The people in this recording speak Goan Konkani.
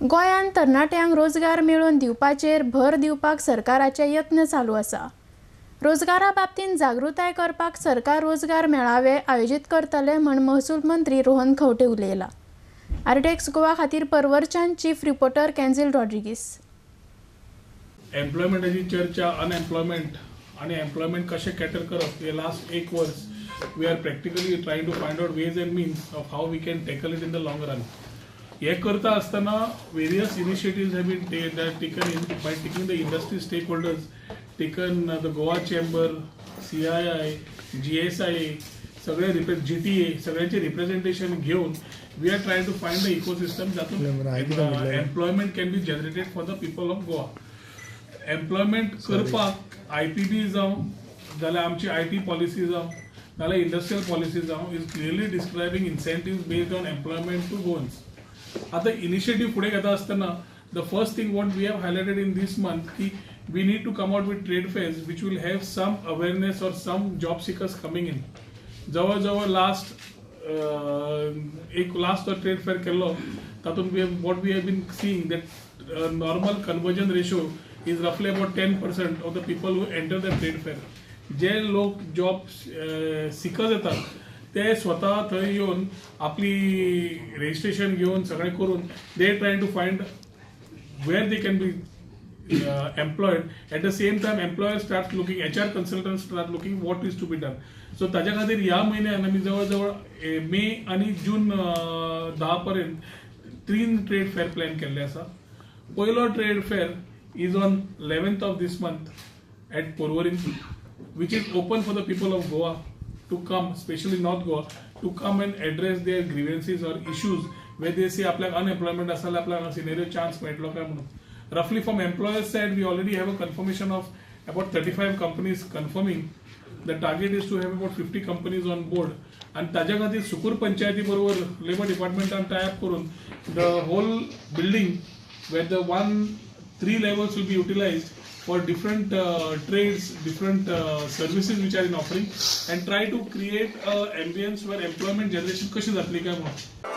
गोंयांत तरणाट्यांक रोजगार मेळोवन दिवपाचेर भर दिवपाक सरकाराचे यत्न चालू आसा. रोजगारा बाबतींत जागृताय करपाक सरकार रोजगार मेळावे आयोजीत करतले म्हण महसूल मंत्री रोहन खंवटे उलयला. आरटीएक्स गोवा खातीर परवरच्यान चीफ रिपोर्टर कॅन्झील रॉड्रिगीस. एम्प्लॉयमेंटाची चर्चा, अनएम्प्लॉयमेंट आणि एम्प्लॉयमेंट कशें कॅटर करप हे लास्ट एक वर्स we are practically trying to find out ways and means of how we can tackle it in the long run. हे करता आसतना various initiatives have been taken in by taking the industry stakeholders, taken the Goa Chamber, CII, GSI, सगळे रिप्रे जीटीए, सगळ्यांचे रिप्रेझेंटेशन घेवन we are trying to find the ecosystem जातून employment can be generated for the people of Goa. Employment करपाक आयपीबी जावं जाल्यार आमची IT policy जावं नाल्यार इंडस्ट्रियल पॉलिसी जावं is clearly describing incentive based on employment to Goans. आतां इनिशिएटीव फुडें घेता आसतना the first thing what we have highlighted in this month की we need to come out with trade fairs which will have some awareness or some job seekers coming in. जवळ जवळ लास्ट एक लास्ट ट्रेड फेअर केल्लो तातूंत we what we have been seeing that normal conversion ratio is roughly about 10% of the people who enter the trade fair. जे लोक जॉब सिकर्स येतात ते स्वता थंय येवन आपली रजिस्ट्रेशन घेवन सगळें करून they try to find where they can be employed. At the same time, employers start looking, HR consultants start looking what is to be done. So ताच्या खातीर ह्या म्हयन्यान आमी जवळ जवळ मे आनी जून 10 पर्यंत तीन ट्रेड फेअर प्लॅन केल्ले आसा. पयलो trade fair is on 11th of this month at Porvorim, which is open for the people of Goa to come, especially North Goa, to come and address their grievances or issues where they say आपल्याक unemployment आसा जाल्यार आपल्याक सिनेरियो चान्स मेळटलो काय म्हणून. Roughly from employer side, we already have a confirmation of about 35 companies confirming. The target is to have about 50 companies on board. आणि ताज्या खातीर सुकूर पंचायती बरोबर लेबर डिपार्टमेंटान टाय अप करून the whole building where the one three levels will be utilized for different trades, different services which are in offering, and try to create a ambience where employment generation कशी जातली काय म्हणून.